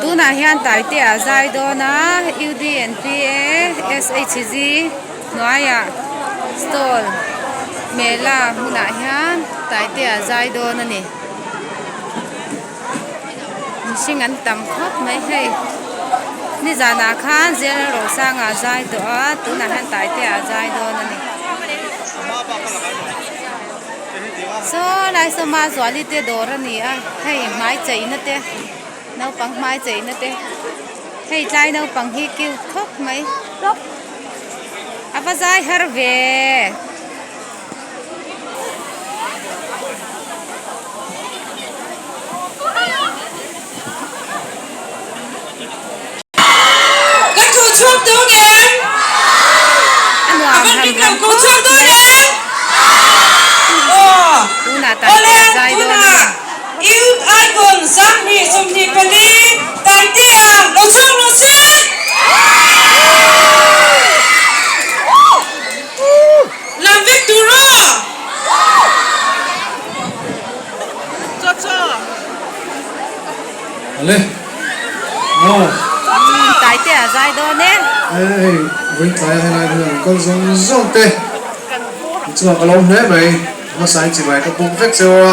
Tunah hian Taitea a zai dawn a UDNPA SHG hnuaiah stall mela hmunah hian Taitea a zai dawn a ni. Mihring an tam khawp mai hei nizanah khan General Rosanga a zai tawh a tunah hian Taitea a zai dawn a ni. Saw lai saw Mazuali te dawr a ni a hei hmai cheina te naupang hmai cheina te hei tlai naupang hi cute khawp mai a va zai har ve. Kan thu chhuak dawn em? A nuam A van ham ring lo ham ko khawp chhuak dawn mai. em? Aw. Tunah Taitea Awle, zai dawn a tunah ni. Youth Icon 2024 Taitea lo chhuak rawh se! Lam vek tur aw! Ale aw. Taite a zai dawn e. Hei vawiin tlaia helai hmun an kal zawng zawng te chuan ka lo hle mai hmasa in chibai ka buk vek cheu a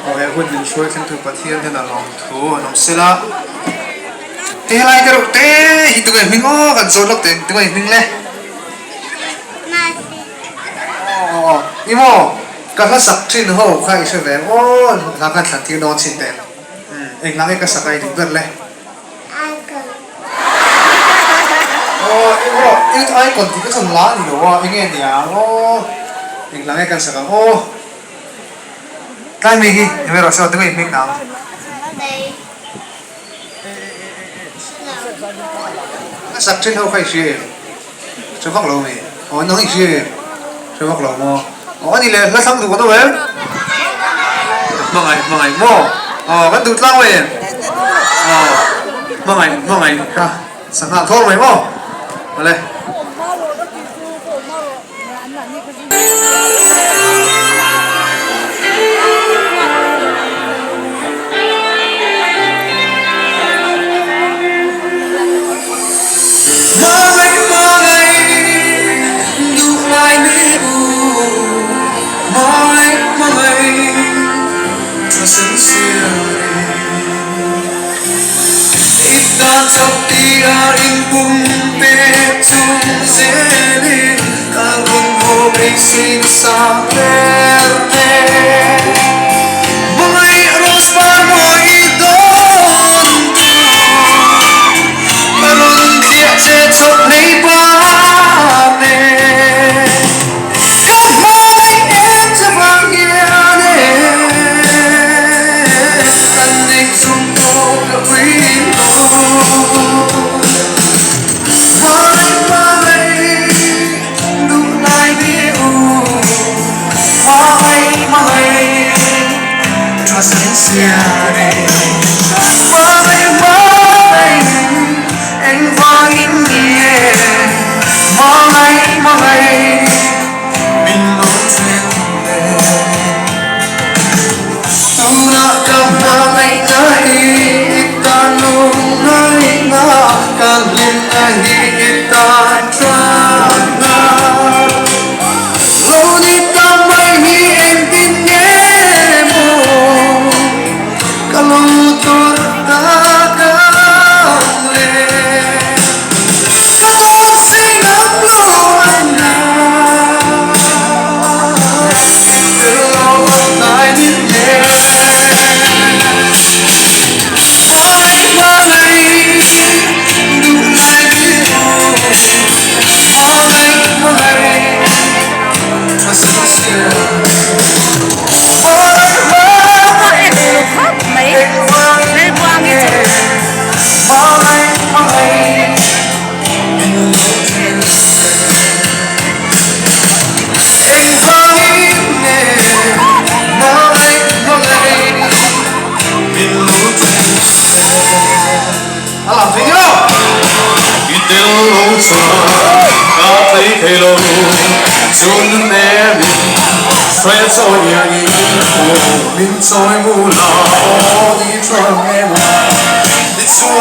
aw he hun min hruai thleng tur Pathian hian a lawm thu an awm sela hei helai te reuh te hi tunge hming aw kan zawt lawk teh tunge hming le aw aw i maw. Ka hla sak thin ho kha i hre ve ang aw, hla khan thlan tir dawn chin teh ang. Eng hla nge ka sak a i duh ber le? Icon. Aw eng aw, Youth Icon tih ka chuan hla a ni lo a, eng nge ni ang aw, eng hla nge kan sak ang aw. Tlai mi hi ni mai rawh se aw, tunge i hming ang? Ka sak thin ho kha i hria em? Hre vak lo mi? Aw nang i hria em? Hre vak lo maw? Aw ani le hla thlang duh kan awm em? Hmangaih hmangaih maw? Aw kan duh tlang mai em? Aw hmangaih hmangaih kha sangha thawr mai maw? Awle. Ka en lu khawp mai Lalbuangi chu. Hei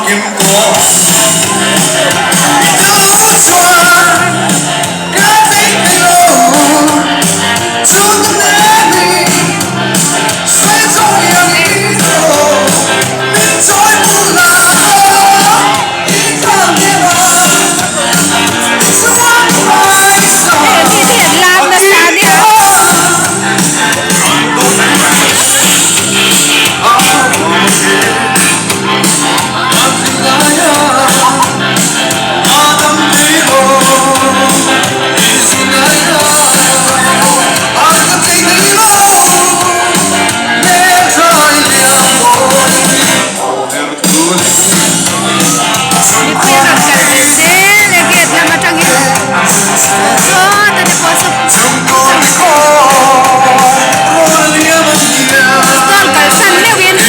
mi te an lam nasa a nia. Mipui a rawn kal ve zel e gate lam atangin sawta te pawh saw stall kalsan meuhin.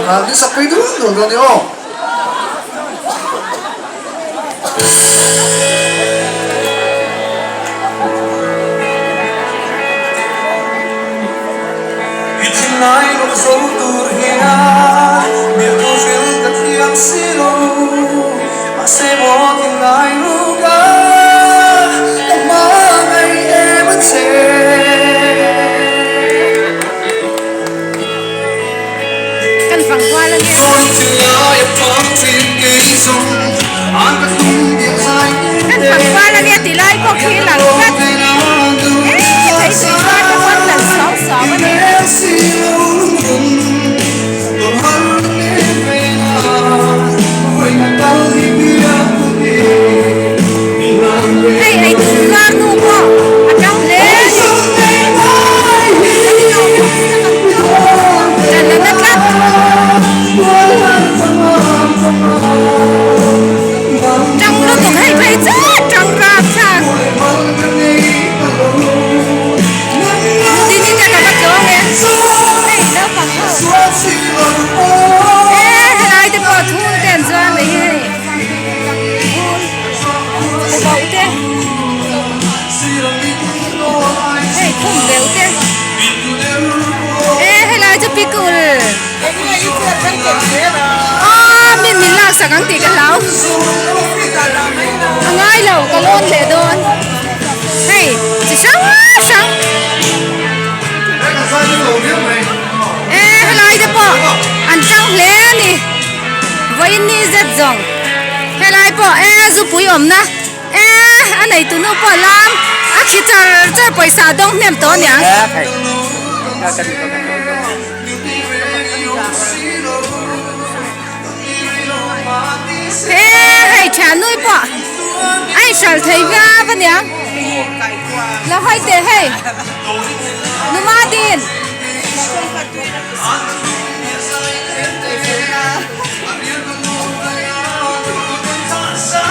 hla min sak pui dul dul dawn ni aw. Kan fang kual a nia. Kan fang kual a nia ti lai pawh khi lang tlat. Eee thei tui chuan te pawn lan suau suau a ni. Hei eitur zuar nu pawh a tang hle a ni. Ṭan a na tlat. Ṭang lutuk hei phei chu ṭang rap thlak. Nudini te ka va tlawng e. Hei naupang ho. E helai te pawh thul te an zuar mai hi hei. Thul bauh te. Hei khum beuh te. E helai chu pickle. Aaa min min laksak ang tih ka hlau. A ngai lo ka lawn leh dawn. Hei chi hrang hrang. E helai te pawh an tang hle a ni. Vawiin ni zet zawng. Helai pawh e zupui awmna. E a neitu nu pawh lam a khi char char pawisa a dawng hnem tawh aniang. He hei thian nui pawh a inhral thei viau aniang. Lo hawi teh hei Numa din.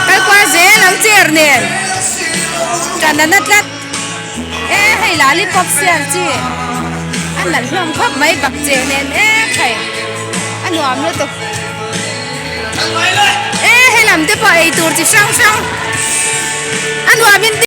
Kal kual zel ang chair nen tan a na tlat e hei lollipop sial chi a nalh hlawm khawp mai bak che nen em hei a nuam lutuk e helam te pawh ei tur chi hrang hrang a nuam in.